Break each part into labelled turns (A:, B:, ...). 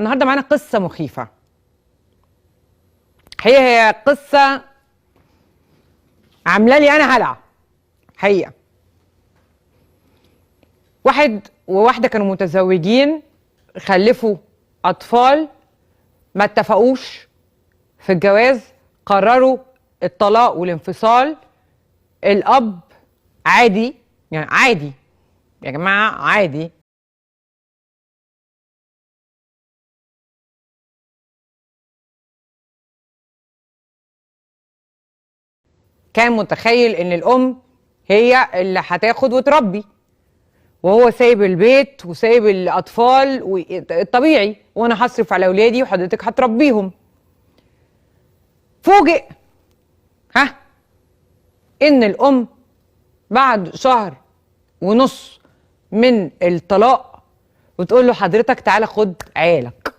A: النهارده معانا قصة مخيفة. هي قصة عامله لي انا هلع حقيقة. واحد وواحدة كانوا متزوجين، خلفوا اطفال، ما اتفقوش في الجواز، قرروا الطلاق والانفصال. الاب عادي، يعني عادي يا جماعة، عادي، كان متخيل ان الام هي اللي هتاخد وتربي، وهو سايب البيت وسايب الاطفال الطبيعي، وانا هصرف على اولادي وحضرتك هتربيهم. فوجئ ها ان الام بعد شهر ونص من الطلاق وتقول له حضرتك تعالى خد عيالك.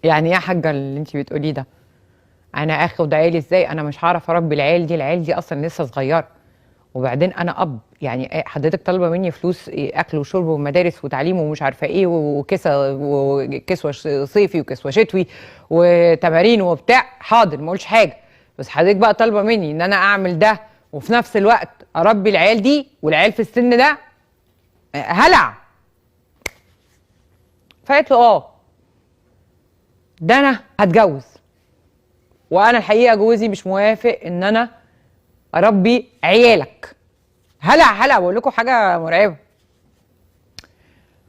A: يعني ايه يا حاجة اللي انت بتقوليه ده؟ انا اخد عيالي ازاي؟ انا مش هعرف اربي العيال دي، العيال دي اصلا لسه صغيرة، وبعدين انا اب، يعني حضرتك طالبه مني فلوس اكل وشرب ومدارس وتعليم ومش عارفه ايه وكسوه صيفي وكسوه شتوي وتمارين وبتاع، حاضر ما اقولش حاجة، بس حضرتك بقى طالبه مني ان انا اعمل ده وفي نفس الوقت اربي العيال دي والعيال في السن ده، هلع. فقالت له اه ده انا هتجوز، وانا الحقيقة جوزي مش موافق ان انا اربي عيالك. هلع هلع، بقول لكم حاجة مرعبة.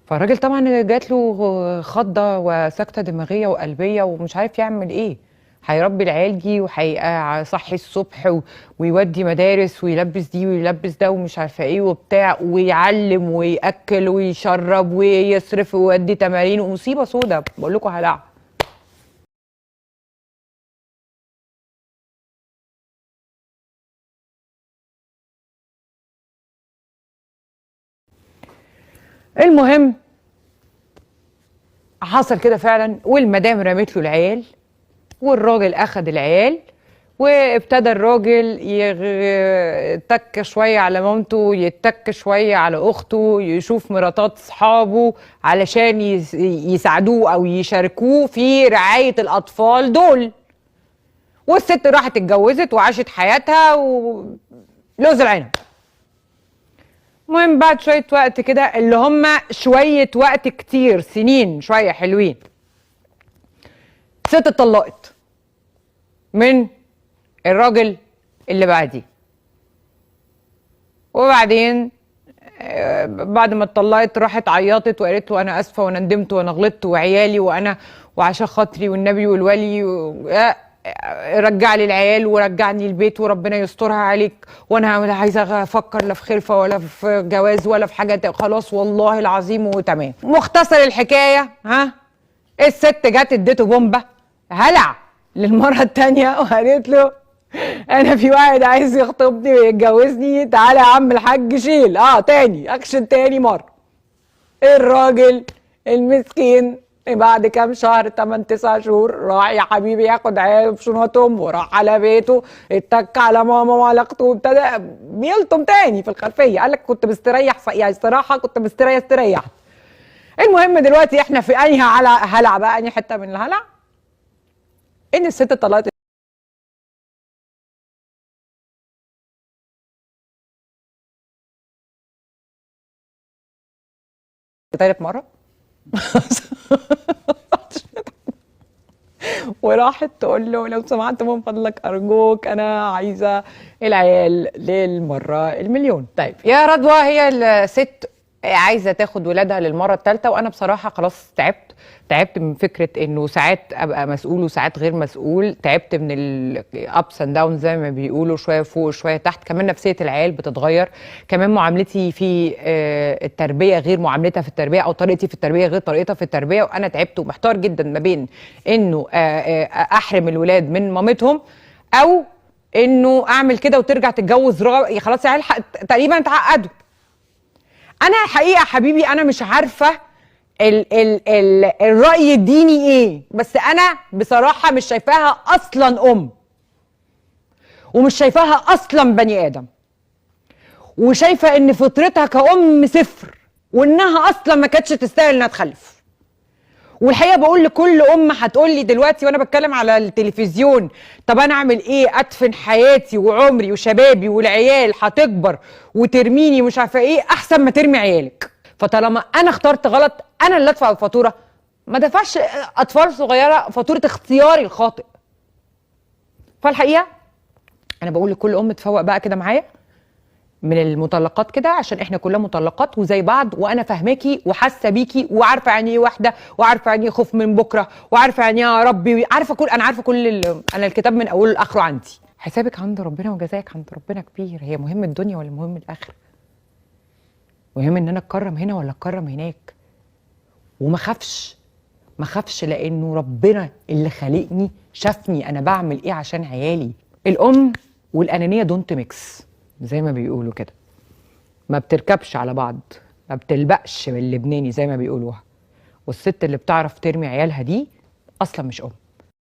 A: فالراجل طبعا جات له خضه وسكتة دماغية وقلبيه ومش عارف يعمل ايه، هيربي العيال دي وهيصحي الصبح ويودي مدارس ويلبس دي ويلبس ده ومش عارفه ايه وبتاع، ويعلم وياكل ويشرب ويصرف ويودي تمارين، ومصيبه سودا، بقول لكم هلع. المهم حصل كده فعلا، والمدام رمت له العيال والراجل اخد العيال، وابتدى الراجل يتك شوية على مامته، يتك شوية على اخته، يشوف مراتات اصحابه علشان يساعدوه او يشاركوه في رعاية الاطفال دول. والست راحت اتجوزت وعاشت حياتها ولوز العنب. المهم بعد شوية وقت كده، اللي هم شوية وقت كتير، سنين شوية حلوين، ست اتطلقت من الراجل اللي بعديه. وبعدين بعد ما اتطلقت راحت عيطت وقالت له انا اسفه وانا ندمت وانا غلطت وعيالي وانا وعشان خاطري والنبي والولي رجع لي العيال ورجعني البيت وربنا يسترها عليك، وانا لا عايزه افكر لا في خلفه ولا في جواز ولا في حاجة، خلاص والله العظيم وتمام. مختصر الحكاية، ها الست جت اديته بومبه هلع للمرة الثانية وقالت له انا في واحد عايز يخطبني ويتجوزني، تعالى يا عم الحاج شيل تاني اكشن تاني مرة. الراجل المسكين بعد كام شهر 8 9 شهور راح يا حبيبي ياخد عياله بشنطهم وراح على بيته، اتك على ماما وعلى اخته وابتدى بيلطم تاني في الخلفية، قال لك كنت مستريح، يعني الصراحة كنت مستريح استريحت. المهم دلوقتي احنا في انهي على هلع بقى، انهي حتة من الهلع؟ ان الست طلعت تالت مرة وراحت تقول له لو سمحت من فضلك ارجوك انا عايزه العيال للمرة المليون. طيب يا رضوى، هي الست عايزه تاخد ولادها للمرة الثالثة، وانا بصراحة خلاص تعبت من فكرة انه ساعات ابقى مسؤول وساعات غير مسؤول، تعبت من ال ups and down زي ما بيقولوا، شوية فوق شوية تحت، كمان نفسية العيال بتتغير، كمان معاملتي في التربية غير معاملتها في التربية، او طريقتي في التربية غير طريقتها في التربية، وانا تعبت ومحتار جدا ما بين انه احرم الولاد من مامتهم او انه اعمل كده وترجع تتجوز خلاص العيال تقريبا اتعقدوا. انا الحقيقة حبيبي انا مش عارفه ال ال ال الراي الديني ايه، بس انا بصراحة مش شايفاها اصلا ام، ومش شايفاها اصلا بني ادم، وشايفه ان فطرتها كأم صفر، وانها اصلا ما كانتش تستاهل انها تخلف. والحقيقة بقول لكل ام هتقول لي دلوقتي وانا بتكلم على التلفزيون، طب انا اعمل ايه؟ ادفن حياتي وعمري وشبابي والعيال هتكبر وترميني مش عارفه ايه، احسن ما ترمي عيالك. فطالما انا اخترت غلط انا اللي ادفع الفاتورة، ما دفعش اطفال صغيرة فاتورة اختياري الخاطئ. فالحقيقة انا بقول لكل ام تفوق بقى كده معايا من المطلقات كده، عشان احنا كلنا مطلقات وزي بعض، وانا فاهماكي وحاسه بيكي وعارفه يعني ايه واحدة، وعارفه يعني ايه خوف من بكره، وعارفه يعني ايه يا ربي، عارفه كل، انا عارفه كل انا الكتاب من اوله لاخره عندي. حسابك عند ربنا وجزائك عند ربنا كبير. هي مهم الدنيا ولا مهم الاخرة؟ مهم ان انا اتكرم هنا ولا اتكرم هناك؟ وما خافش، ما خافش، لانه ربنا اللي خلقني شافني انا بعمل ايه عشان عيالي. الام والانانيه don't mix زي ما بيقولوا كده، ما بتركبش على بعض، ما بتلبقش باللبناني زي ما بيقولوها. والست اللي بتعرف ترمي عيالها دي اصلا مش ام.